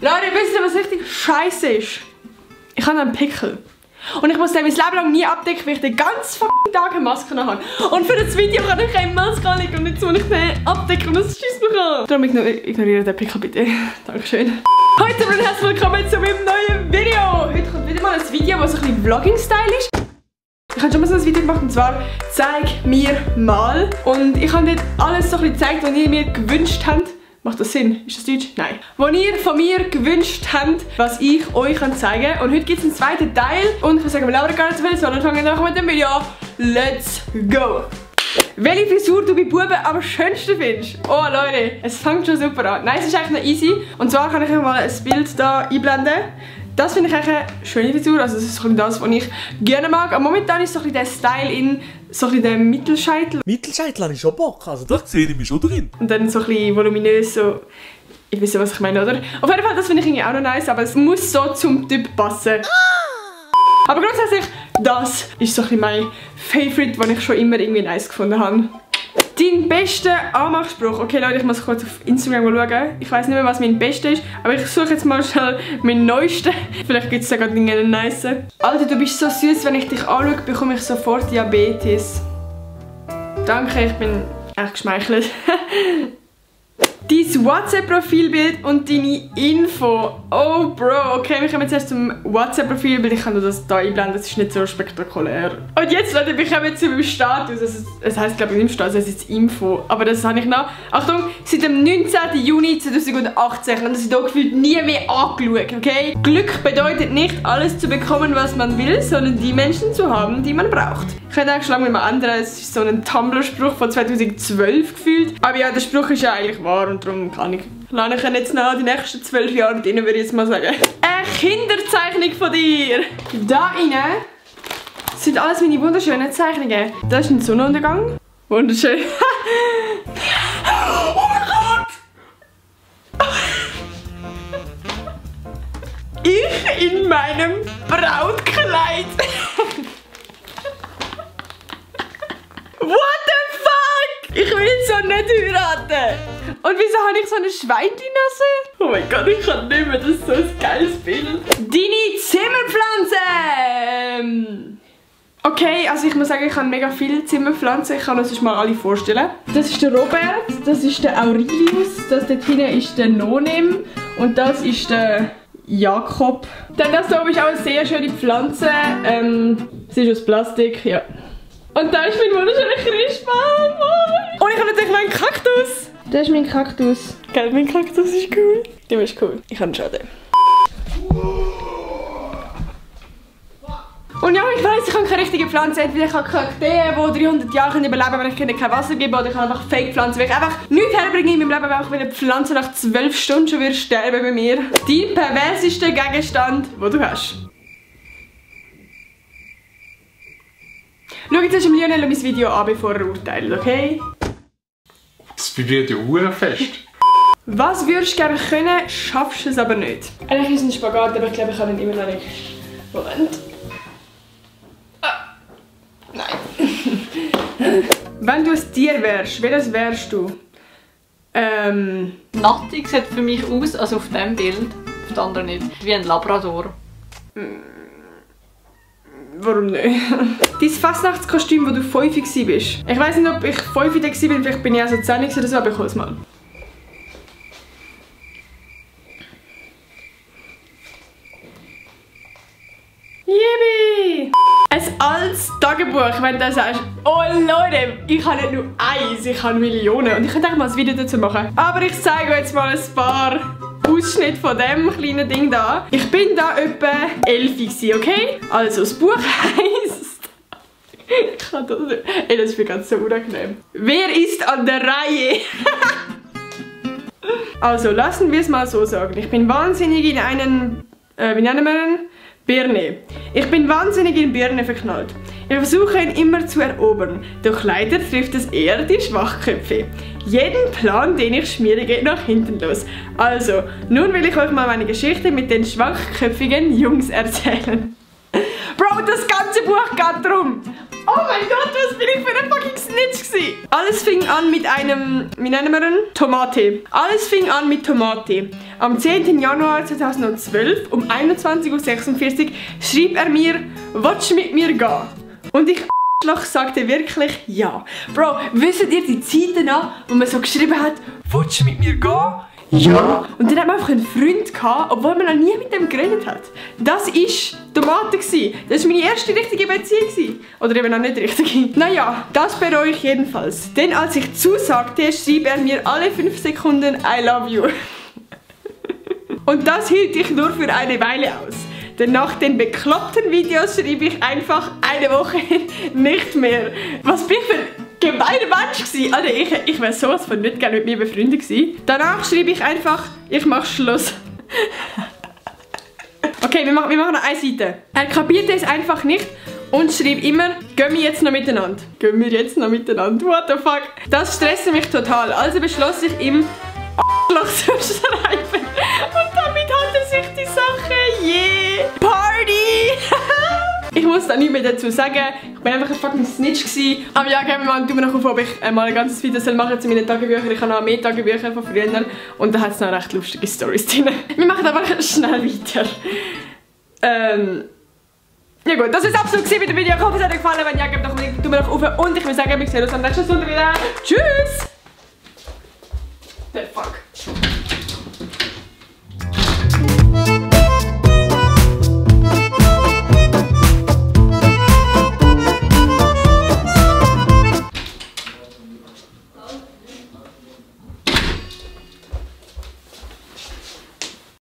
Leute, wisst ihr, was richtig scheiße ist? Ich habe einen Pickel. Und ich muss den mein Leben lang nie abdecken, weil ich den ganzen Tag eine Maske habe. Und für das Video kann ich keine Maske anlegen und jetzt muss ich den abdecken und das schießt mich an. Darum ignoriere den Pickel bitte. Dankeschön. Heute und herzlich willkommen zu meinem neuen Video. Heute kommt wieder mal ein Video, das so ein bisschen Vlogging-Style ist. Ich habe schon mal so ein Video gemacht und zwar «Zeig mir mal». Und ich habe dort alles so ein bisschen gezeigt, was ihr mir gewünscht habt. Macht das Sinn? Ist das Deutsch? Nein. Wo ihr von mir gewünscht habt, was ich euch zeigen kann. Und heute gibt es einen zweiten Teil. Und ich würde sagen, wir labern gar nicht so viel, sondern fangen wir mit dem Video an. Let's go! Welche Frisur du bei Buben am schönsten findest? Oh Leute, es fängt schon super an. Nein, es ist eigentlich noch easy. Und zwar kann ich euch mal ein Bild hier einblenden. Das finde ich eigentlich eine schöne Frisur, also das ist so das, was ich gerne mag. Aber momentan ist so ein bisschen der Style in so ein bisschen der Mittelscheitel. Mittelscheitel habe ich schon Bock, also da sehe ich mich schon drin. Und dann so ein bisschen voluminös, so... Ich weiß, was ich meine, oder? Auf jeden Fall, das finde ich irgendwie auch noch nice, aber es muss so zum Typ passen. Aber grundsätzlich, das ist so ein bisschen mein Favorite, den ich schon immer irgendwie nice gefunden habe. Dein bester Anmachspruch. Okay Leute, ich muss kurz auf Instagram schauen. Ich weiß nicht mehr, was mein bester ist, aber ich suche jetzt mal schnell meinen neuesten. Vielleicht gibt es da gerade einen nice. Alter, du bist so süß, wenn ich dich anschaue, bekomme ich sofort Diabetes. Danke, ich bin echt geschmeichelt. Dein WhatsApp-Profilbild und deine Info. Oh Bro, okay, wir kommen zuerst zum WhatsApp-Profilbild. Ich kann nur das hier einblenden, das ist nicht so spektakulär. Und jetzt, Leute, wir kommen zu meinem Status. Es heisst, glaube ich, nicht im Status, es ist Info. Aber das habe ich noch. Achtung, seit dem 19. Juni 2018 und das ist hier gefühlt nie mehr angeschaut, okay? Glück bedeutet nicht, alles zu bekommen, was man will, sondern die Menschen zu haben, die man braucht. Ich hätte eigentlich schon mal ändern, es ist so ein Tumblr-Spruch von 2012 gefühlt. Aber ja, der Spruch ist ja eigentlich wahr und darum kann ich jetzt noch die nächsten 12 Jahre drin, würde ich jetzt mal sagen. Eine Kinderzeichnung von dir! Da rein sind alles meine wunderschönen Zeichnungen. Das ist ein Sonnenuntergang. Wunderschön. Oh mein Gott! Ich in meinem Brautkleid. What the fuck? Ich will so nicht heiraten. Und wieso habe ich so eine Schweinchen-Nase? Oh mein Gott, ich kann nicht mehr. Das ist so ein geiles Bild. Deine Zimmerpflanze! Okay, also ich muss sagen, ich habe mega viele Zimmerpflanzen. Ich kann uns mal alle vorstellen. Das ist der Robert, das ist der Aurelius, das dort hinten ist der Nonem und das ist der Jakob. Dann das hier oben ist auch eine sehr schöne Pflanze. Sie ist aus Plastik, ja. Und da ist mein wunderschöner Christbaum. Und ich habe natürlich meinen Kaktus. Das ist mein Kaktus. Gell, mein Kaktus ist cool. Du bist cool. Ich habe schon den. Und ja, ich weiss, ich habe keine richtige Pflanze. Entweder ich habe Kakteen, die 300 Jahre überleben können, wenn ich ihnen kein Wasser gebe, oder ich habe einfach Fake-Pflanzen, weil ich einfach nichts herbringe in meinem Leben, weil ich eine Pflanze nach 12 Stunden schon wieder sterben bei mir. Dein perversester Gegenstand, den du hast. Schau jetzt erst Lionel mein Video an, bevor er urteilt, okay? Das vibriert ja fest. Was würdest du gerne können, schaffst du es aber nicht? Eigentlich ist es ein Spagat, aber ich glaube, ich kann ihn immer noch nicht. Moment. Ah. Nein. Wenn du ein Tier wärst, welches wärst du? Nattig sieht für mich aus, also auf diesem Bild, auf dem anderen nicht, wie ein Labrador. Warum nicht? Dein Fastnachtskostüm, wo du 5 warst. Ich weiss nicht, ob ich 5 war, vielleicht bin ich auch so 10 oder so, aber ich hole es mal. Yippie! Ein altes Tagebuch, wenn du sagst, oh Leute, ich habe nicht nur eins, ich habe Millionen. Und ich könnte mal ein Video dazu machen. Aber ich zeige euch jetzt mal ein paar Ausschnitte von diesem kleinen Ding da. Ich bin da etwa 11 gewesen, okay? Also das Buch heisst... Ich kann das nicht... Ey, das ist mir ganz so unangenehm. Wer ist an der Reihe? Also, lassen wir es mal so sagen. Ich bin wahnsinnig in einen... wie nennen wir ihn? Birne. Ich bin wahnsinnig in Birne verknallt. Ich versuche ihn immer zu erobern, doch leider trifft es eher die Schwachköpfe. Jeden Plan, den ich schmiere, geht nach hinten los. Also, nun will ich euch mal meine Geschichte mit den schwachköpfigen Jungs erzählen. Bro, das ganze Buch geht darum. Oh mein Gott, was bin ich für ein fucking Snitch gewesen? Alles fing an mit einem, wie nennen wir ihn? Tomate. Alles fing an mit Tomate. Am 10. Januar 2012 um 21:46 Uhr schrieb er mir, willst du mit mir gehen? Und ich sagte wirklich ja. Bro, wisst ihr die Zeiten an, wo man so geschrieben hat, willst du mit mir gehen? Ja. Und dann hat man einfach einen Freund gehabt, obwohl man noch nie mit dem geredet hat. Das war Tomate. Das war meine erste richtige Beziehung. Oder eben noch nicht richtige. Naja, das bereue ich jedenfalls. Denn als ich zusagte, schrieb er mir alle 5 Sekunden I love you. Und das hielt ich nur für eine Weile aus. Denn nach den bekloppten Videos schrieb ich einfach eine Woche nicht mehr. Was bin ich für ein gemeiner Mensch gewesen? Alter, ich wäre sowas von nicht gerne mit mir befreundet gewesen. Danach schrieb ich einfach, ich mach Schluss. Okay, wir machen noch eine Seite. Er kapierte es einfach nicht und schrieb immer, gehen wir jetzt noch miteinander. Gehen wir jetzt noch miteinander? What the fuck? Das stresste mich total. Also beschloss ich ihm, Arschloch zu schreiben. Und damit hatte sich die Sache Party! Ich muss da nicht mehr dazu sagen. Ich bin einfach ein fucking Snitch gewesen. Aber ja, geben wir mal einen Daumen nach oben, ob ich mal ein ganzes Video machen soll zu meinen Tagebüchern. Ich habe noch mehr Tagebücher von früher. Und da hat es noch recht lustige Storys drin. Wir machen einfach schnell weiter. Ja gut, das war es absolut mit dem Video. Ich hoffe, es hat euch gefallen. Wenn ja, gebt doch einen Daumen nach oben. Und ich würde sagen, wir sehen uns am nächsten Sonntag wieder. Tschüss! The fuck?